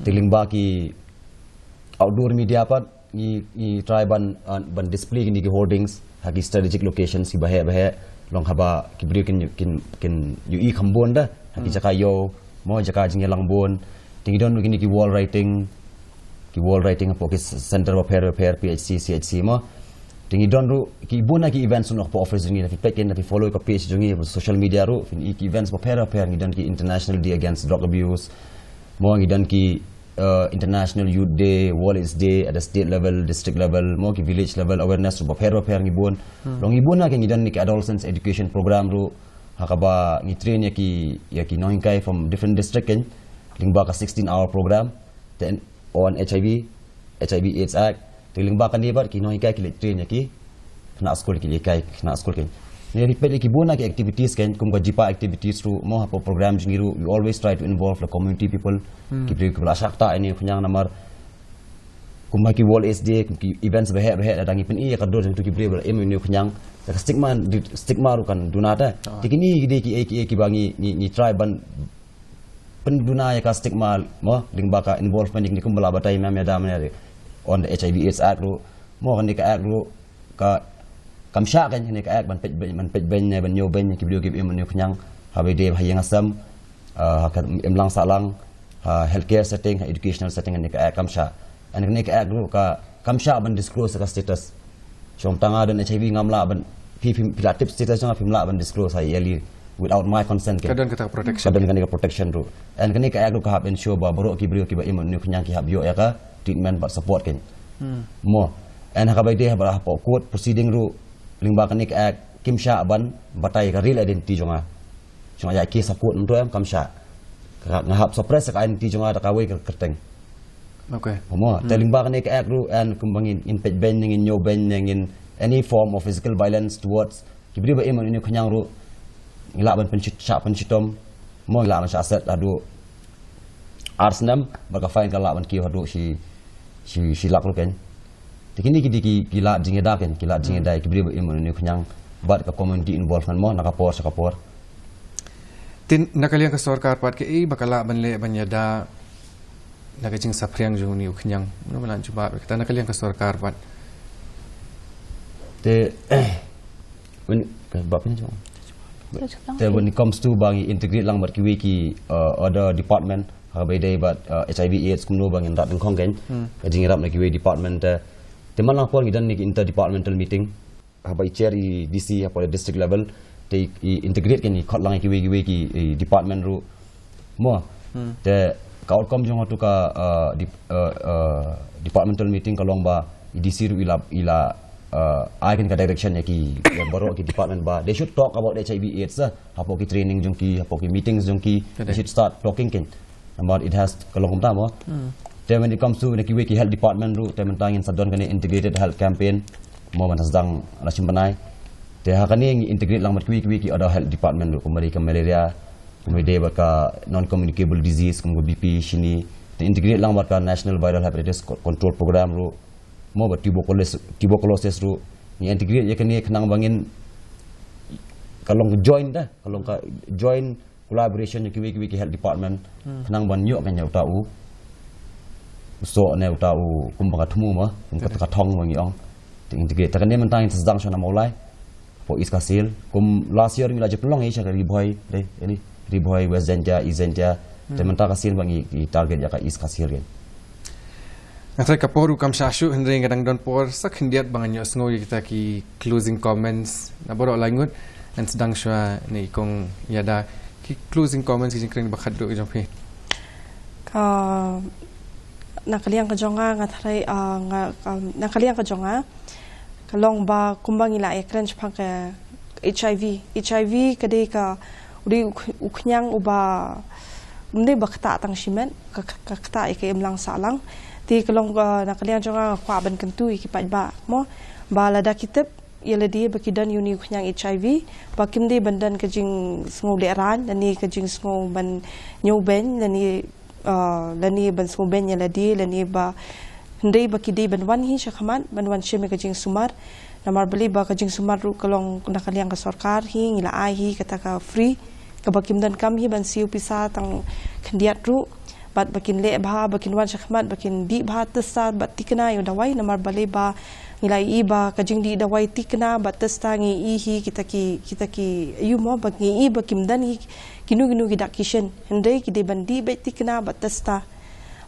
te lyngba ki outdoor media pat ngi ngi try ban ban display kini ki hoardings ha ki strategic locations ki baheh baheh long haba ki briew kin kin kin ïohi kham bun da ha ki jaka ïoh mo jaka jingïalang bun te ngi don kini ki wall writing ki wall writing hapoh ki center bapher bapher PHC CHC mo te ngi don ruh ki bun na ki events noh hapoh office jong ngi na phi peit kin na phi follow ka page jong ngi hapoh social media ruh phin i ki events bapher bapher ngi don ki International Day Against Drug Abuse Mo ngi don ki uh, International Youth Day, World AIDS Day, at the state level, district level, mo ki village level awareness ruh bapher bapher ngi bun. Long ngi bun ha ki ngi don ki adolescents education program ruh, ha kaba ngi train ïa ki ïa ki nonghikai from different district kan, lyngba ka sixteen hour program, then on HIV, HIV AIDS Act, te lyngba kane pat ki nonghikai ki leit train ïa ki khynnah skul, ki leit kai khynnah skul kan. Ne ri pet ki bun ki activities kan, kum ka JIPA activities ruh, mo hapoh program jong ngi ruh, we always try to involve the community people. Ki briew kiba la shah ktah ïa une u khñiang namar kum ha ki World AIDS Day, kum ki events baheh baheh, lada ngi pyni ïa ka dur jong kito ki briew ba la im ïa une u khñiang, ka stigma, stigma ruh kan duna te. Te kine ki dei ki ei ki ei kiba ngi ngi try ban pynduna ïa ka stigma, mo lyngba ka involvement ïa kine kum ba la batai mynne mynta mynne, on the HIV AIDS Act ruh, mo kane ka act ruh ka kam shah kan, kane ka act ban peit beiñ, ban peit beiñ ne ban ñiew beiñ ki briew kiba im ïa une u khñiang, ha ba ïadei ha ïing ha sem, ha ka imlang sahlang, ha healthcare setting, ha educational setting, kane ka act kam shah. Kane ka act ruh ka kam shah ban disclose ka status. Shong tang nga don HIV ngam lah ban, phi phi la tip status jong nga phim lah ban disclose ha ïa lei without my consent kan. Ka don kata ka protection. Ka don kane ka protection ruh. And kane ka act ruh ka hap ensure ba baroh ki briew kiba im ïa une u khñiang ki hap ïoh ïa ka treatment bad support kan. Mo. And ha kaba ïadei ha ba hapoh court proceeding ruh, lyngba kane ka act kim shah ban batai ka real identity jong nga. Shong ïa case ha court mynta em kam shah. Nga hap suppress ka identity jong nga da kawei ka kyrteng. Okay. Mo, te lyngba kane ka act ruh, and kumba ngin peit beiñ ne ngin ñiew beiñ ne ngin any form of physical violence towards ki briew ba im ïa une u khñiang ruh, ngi lah ban pynshit, shah pynshitom. Mo ngi lah ban shah set haduh ar snem, bad ka fine ka lah ban kiew haduh shi shi shi lak ruh kan. Te kine ki dei ki lad jingïada kan, ki lad jingïada ki briew ba im ïa une u khñiang bad ka community involvement mo na ka por sha ka por. Te na ka liang ka sorkar pat kaei ba ka lah ban leh ban ïada na ka jingsaphriang jong une u khñiang? Mano ba lah jubab ïa kata na ka liang ka sorkar pat? Te when ka ba pyn jong. Te when it comes to ba ngi integrate lang bad kiwei ki other department, ha ba ïadei bad HIV AIDS kumno ba ngin rat nyngkong kan, ka jingïarap na kiwei department te. Te man la por ngi don ne ki interdepartmental meeting, ha ba i chair i DC hapoh district level, te i integrate kan, i khot lang kiwei kiwei ki department ruh. Mo. Te ka outcome jong hato ka departmental meeting ka long ba i DC ruh i la, i la ai kan ka direction ïa ki, ïa baroh ki department ba they should talk about HIV AIDS hapoh ki training jong ki, hapoh ki meetings jong ki, they should start talking kan. Namar it has ka long kumta mo. Te when it comes to na kiwei ki health department ruh, te mynta ngin sa don kane integrated health campaign mo ban sa sdang la shim bnai. Te ha kane ngi integrate lang bad kiwei kiwei ki other health department ruh, kumba dei ka malaria, kumba dei bad ka non communicable disease kum ka BP shini. Te integrate lang bad ka National Viral Hepatitis Control Program ruh, mo bad tuberculosis, tuberculosis ruh. Ngi integrate ïa kane khnang ba ngin, ka long ka joint da, ka long ka joint collaboration ïa kiwei kiwei ki health department khnang ban ïoh kan ïa uta u soh ne uta u kumba ka thmu ma, kum kata ka thong ba ngi ong. Te ngi tip te kane mynta ngin sa sdang shwa na Mawlai, hapoh East Khasi Hills. Kum last year ngi la jop long ïa sha ka Ri Bhoi, dei, eni, Ri Bhoi, West Jaintia, East Jaintia. Te mynta ka sien ba ngi target ïa ka East Khasi Hills. Nga tharai ka por ruh kam shah shuh, hynrei nga dang don por sa khyndiat ba ngan ïohsngew ïa kita ki closing comments na baroh lai ngut. Ngan sdang shwa na i kong Ïada, ki closing comments, ki jingkren ba khatduh jong phi. Ka, na ka liang ka jong nga, nga tharai, ah, nga, ka, na ka liang ka jong nga, ka long ba kumba ngi la ïakren shaphang ka HIV. HIV ka dei ka, u dei u khñiang uba, um dei ba ktah tang shimet, ka, ka ktah ïa ka imlang sahlang. Te ka long ka, na ka liang jong nga, nga kwah ban kyntu ïa ki paidbah mo, ba lada ki tip ïa lade ba ki don ïa une u khñiang HIV, ba kim dei ban don ka jingsngew lehraiñ lane ka jingsngew ban ñiewbeiñ lane, ah, lane ban sngewbeiñ ïa lade lane ba, hynrei ba ki dei ban wan hi shakhmat ban wan shim ïa ka jingsumar. Namar balei ba ka jingsumar ruh ka long na ka liang ka sorkar hi, ngi la ai hi kata ka free, kaba kim donkam hi ban siew pisa tang khyndiat ruh. Bad ba kin leh bha, ba kin wan shakhmat, ba kin dih bha test bad tikna ïa u dawai, namar balei ba ngi la ïohi ba ka jingdih dawai, tikna bad test ngi ïohi kita ki, kita ki, ïa mo, ba ngi ïohi ba kim don hi kino kino ki dak ki shin. Hynrei ki dei ban dih beit tikna bad test.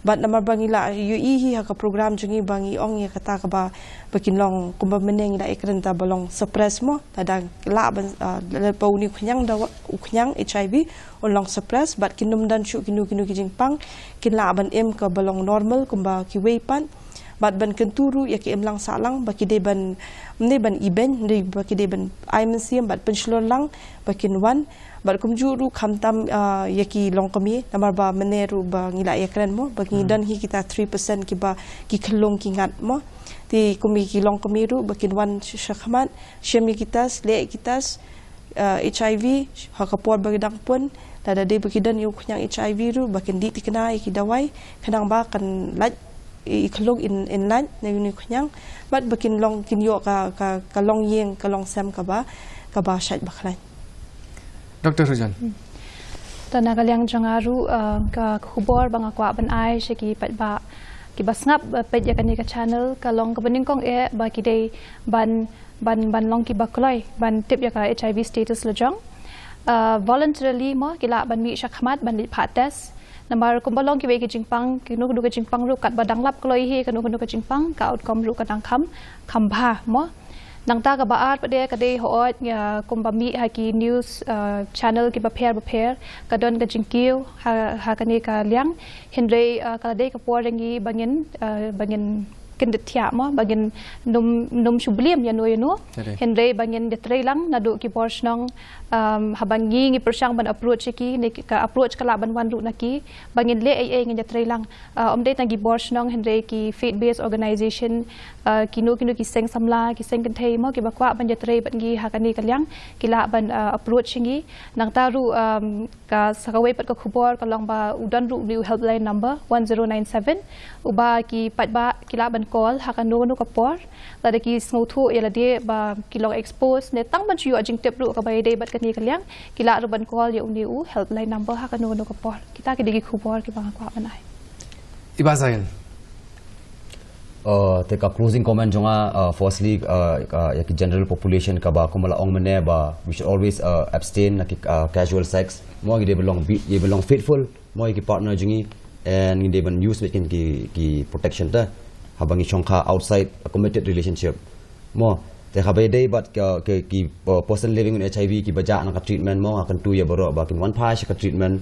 Bad namar ba ngi la ïohi hi ha ka program jong ngi ba ngi ong ïa kata kaba, ba kin long kumba mynne ngi la ïakren ta ba long suppress mo, lada lah ban, ah, lada ba une u khñiang da u khñiang H I V un long suppress, bad kin ym don shuh kino kino ki jingpang, kin lah ban im kaba long normal kumba kiwei pat. Bad ban kyntu ruh ïa ki imlang sahlang ba ki dei ban, ym dei ban ibeiñ, ym dei ba ki dei ban ai mynsiem bad pynshlur lang ba kin wan. Bad kumjuh ruh khamtam, ah, ïa ki longkmie, namar ba mynne ruh ba ngi la ïakren mo ba ngi don hi kita three percent kiba ki khyllung ki ngat mo. Te kum ïa ki longkmie ruh ba kin wan sh-, shakhmat, shem ïa ki test, leh ïa ki test, ah, H I V ha ka por ba ki dang pun, lada dei ba ki don ïa u khñiang H I V ruh ba kin dih thikna ïa ki dawai khnang ba kan lait i khyllung in, in lait na une u khñiang, bad ba kin long, kin ïoh ka, ka, ka longïing, ka longsem kaba, kaba shait ba khlaiñ. Doctor Hoojon. Hmm. Te na ka liang jong nga ruh, ah, ka khubor ba nga kwah ban ai sha ki paidbah kiba sngap, ah, peit ïa kane ka channel, ka long kaba nyngkong eh ba ki dei ban, ban, ban long kiba kloi ban tip ïa ka H I V status la jong. Ah, voluntarily mo, ki lah ban mih shakhmat ban leit phah test. Namar kumba long kiwei ki jingpang, kino kino ki jingpang ruh katba dang lap kloi hi kino kino ki jingpang, ka outcome ruh ka dang kham, kham bha mo. Nangta kaba ar pat de ka dei hooid, ïa, kumba mih ha ki news, ah, channel kiba pher ba pher, ka don ka jingkiew ha, ha kane ka liang. Hynrei, ah, ka la dei ka por jong ngi ba ngin, ah, ba ngin kyndit thiah mo, ba ngin ym, ym shu blame ïano ïano. Hynrei ba ngin ïatrei lang naduh ki bor shnong, um, haba ngi, ngi pyrshang ban approach ïa ki, ne ka approach ka lah ban wan ruh na ki, ba ngin leh ei ei ngin ïatrei lang. Ah, ym dei tang ki bor shnong hynrei ki faith based organization, ah, kino kino ki seng samla, ki seng kynthei mo kiba kwah ban ïatrei bad ngi ha kane ka liang, ki lah ban, ah, approach ïa ngi. Nangta ruh, um, ka sa kawei pat ka khubor ka long ba u don ruh une u helpline number one zero nine seven, uba ki paidbah ki lah ban call ha kano kano ka por. Lada ki sngewthuh ïa lade ba ki long expose ne tang ban shu ïoh jingtip ruh kaba ïadei bad kane ka liang, ki lah ruh ban call ïa une u helpline number ha kano kano ka por. Kita ki dei ki khubor kiba nga kwah ban ai. I Bah Zain. Uh, te ka closing comment jong nga, uh, firstly, uh, uh, ïa ki general population kaba kumba la ong mynne ba we should always, uh, abstain na ki, uh, casual sex. Mo ngi dei ban long, ngi dei ban long faithful mo ïa ki partner jong ngi, and ngi dei ban use beit ki, ki protection te haba ngi shongkha outside a committed relationship. Mo, te haba ïadei bad ka, ki, ki, uh, person living with H I V kiba jah na ka treatment mo, nga kyntu ïa baroh ba kin wan phai sha ka treatment.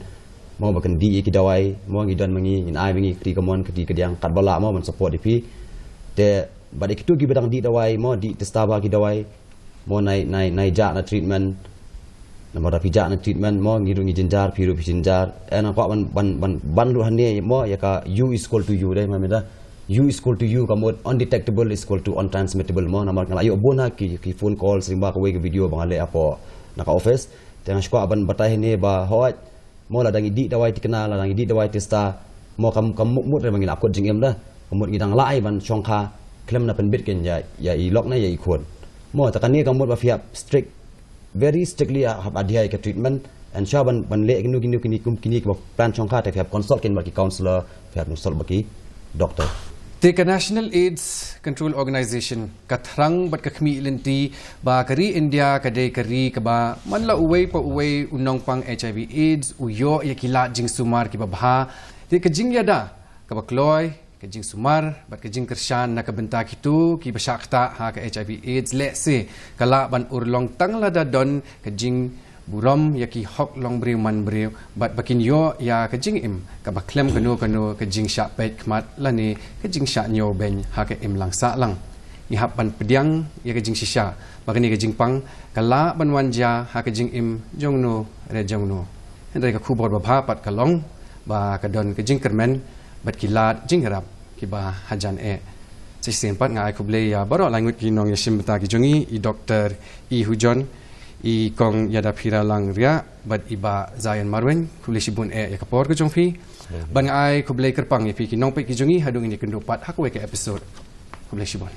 Mo ba kin dih ïa ki dawai, mo ngi don ma ngi, ngin ai ma ngi kti kamon, kti kadiang, katba lah mo ban support ïa phi. Te bad ïa kito kiba dang dih dawai, mo dih tista bha ki dawai. Mo nai, nai, nai jah na treatment. Namar da phi jah na treatment mo ngi ruh ngi jynjar, phi ruh phi jynjar. Eh, nga kwah ban, ban, ban, ban ruh hangne mo ïa ka U is equal to U dei, ma mynta. U is equal to U, ka mut undetectable is equal to untransmittable mo. Namar nga la ïoh bun ha ki, ki phone calls lyngba kawei ka video ba nga leh hapoh na ka office. Te nga shu kwah ban batai hangne ba hooid, mo lada ngi dih dawai thikna, lada ngi dih dawai tista, mo kam, kam mut, mut re ba ngi la kut jingim da. Ka mut ngi dang lah ai ban shongkha khlem da pynbit kein ïa, ïa i lok ne ïa i khun. Mo te kane ka mut ba phi hap strict, very strictly, ah, hap adhere ïa ka treatment, and shuwa ban, ban leh kino kino kine kum kine kiba plan shongkha te phi hap consult kein bad ki counselor, phi hap consult bad ki doctor. Te ka National AIDS Control Organization ka thrang bad ka khmih lynti ba ka ri India ka dei ka ri kaba man la uwei pa uwei u nongpang H I V AIDS u ïoh ïa ki lad jingsumar kiba bha. Te ka jingïada kaba kloi, ka jingsumar bad ka jingkyrshan na ka bynta kito kiba shah ktah ha ka H I V AIDS lehse ka lah ban urlong tang lada don ka jingburom ïa ki hok longbriew manbriew bad ba kin ïoh ïa ka jingim kaba khlem kano kano ka jingshah peit khmat lane ka jingshah ñiewbeiñ ha ka imlang sahlang. Ngi hap ban pdiang ïa ka jingshisha ba kane ka jingpang ka lah ban wan jia ha ka jingim jong no re jong no. Hynrei ka khubor babha pat ka long ba ka don ka jingkyrmen bad ki lad jingïarap kiba hajan eh. Sa shisien pat nga ai khublei ïa baroh laingut ki nongïashim bynta ki jong ngi, i Doktor E. Hoojon, i Kong Ïadaphira Langriah bad i Bah Zion Marwein. Khublei shibun eh ïa ka por ka jong phi. Bad nga ai khublei kyrpang ïa phi ki nongpeit ki jong ngi haduh ngin ïakynduh pat ha kawei ka episode. Khublei shibun.